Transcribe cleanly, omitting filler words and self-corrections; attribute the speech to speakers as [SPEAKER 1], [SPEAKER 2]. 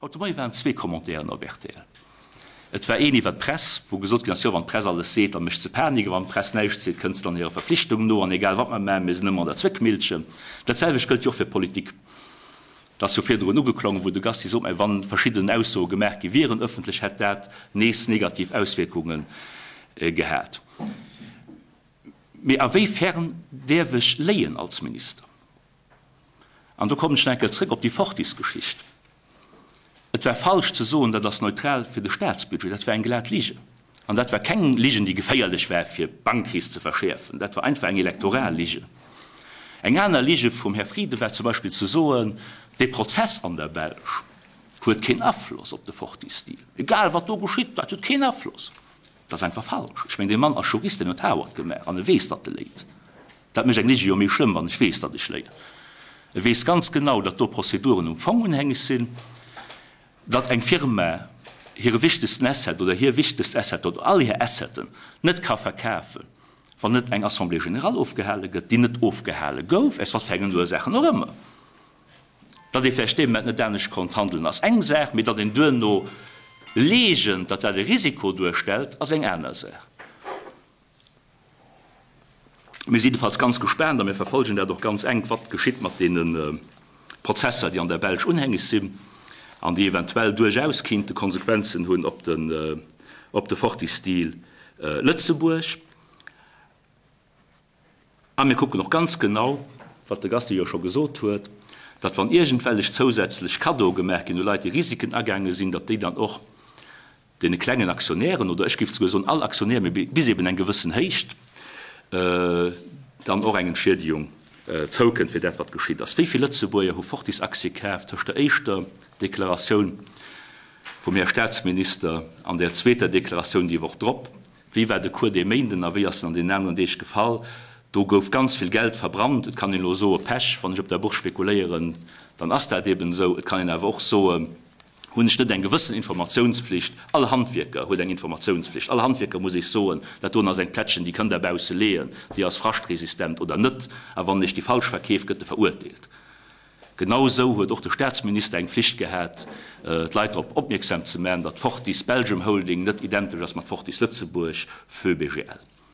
[SPEAKER 1] Haut de Moie waren zwee Commentairen op rtl. Et war een iwwer d'Press, wou gesot ginn ass, jo wann d'Press alles seet, da mécht se Panik, a wann d'Press näischt seet, kënnt se dann hirer Verflichtung no, an egal wat mer maachen, mir sinn ëmmer an der Zwéckmillchen. Dat selwecht gëllt jo och fir d'Politik. Et ass jo virdrun ugeklongen, wou de Gasti sot, mä wa verschidden Aussoe gemaach gi wieren ëffentlech, hätt dat nees negativ Auswierkunge gehat. Mee a wéi fern däerf ech léien als Minister? An do kommen ech nach eng Kéier zrëck op déi Fortis-Geschicht. Et war falsch ze soen, dat ass neutral fir de Statsbudget. Dat war eng glat Lige. An dat war keng Ligen, déi geféierlech war, fir d'Bankkris ze verschäerfen. Dat war einfach eng elektoral Lige. Eng aner Lige vum Här Frieden war zum Beispill ze soen, dee Prozess an der Belsch huet keen Afloss op de Fortis-Deal. Egal wat do geschitt, dat huet keen Afloss. Dat ass einfach falsch. Ech mengen, dee Mann ass Jurist, deen huet Harvard gemaach an e weess, datt e léit. Dat mécht eng Lige jo méi schlëmm, wann ech weess, datt ech léien. E weess ganz genau, datt do Prozeduren um Fong unhängeg sinn, datt eng Firma hire wichtegsten Asset oder hir wichtegst Asset oder all hir Asseten net ka verkafen, wann net eng Assemblée générale ofgehale gëtt, déi net ofgehale gouf, aus wat fir engen Ursaachen och ëmmer. Datt ee vläicht dee Moment net anescht konnt handelen, ass eng Saach, mee datt een duerno leegent, datt dat e Risiko duerstellt, ass eng aner Saach. Mir si jiddefalls ganz gespaant a mir verfolgen dat och ganz enk, wat geschitt mat deene Prozesser, déi an der Belsch unhängeg sinn an déi eventuell duerchaus kinnte Konsequenzen hunn op de Fortis-Deal Lëtzebuerg. A mir kucken och ganz genau, wat de Gasti jo scho gesot huet, datt wann iergendwellech zousätzlech Cadeaue gemaach ginn u Leit, déi Risiken agaange sinn, datt déi dann och deene klengen Aktionären, oder ech géif souguer soen all Aktionär, mee bis eben eng gewëssen Héicht, dann och eng Entschiedegung zoukënnt fir dat, wat geschitt ass. Wéi vill Lëtzebuerger hu Fortis-Aktie kaf tëscht der éischter Deklaratioun vum Här Statsminister an där zweeter Deklaratioun déi Woch drop? Wéi war de Cours dee Méinden a wéi ass en an deenen aneren Deeg gefall? Do gouf ganz vill Geld verbrannt. Et kann een elo soe Pech, wann ech op der Bourse spekuléieren, dann ass dat eben esou. Et kann een awer och soen, hunn ech net eng gewëssen Informatiounsflicht? All Handwierker huet eng Informatiounsflicht. All Handwierker muss Iech soen, dat doen ass eng Plättchen, déi kënnt Der bausse leeën, déi ass fraschtresistent oder net. A wann Iech déi falsch verkeeft, gëtt e verurteelt. Genau esou huet och de Staatsminister eng Flicht gehat, d'Leit drop opmierksam ze maachen, datt Fortis Belgium Holding net identesch ass mat Fortis Lëtzebuerg, FÖBGL.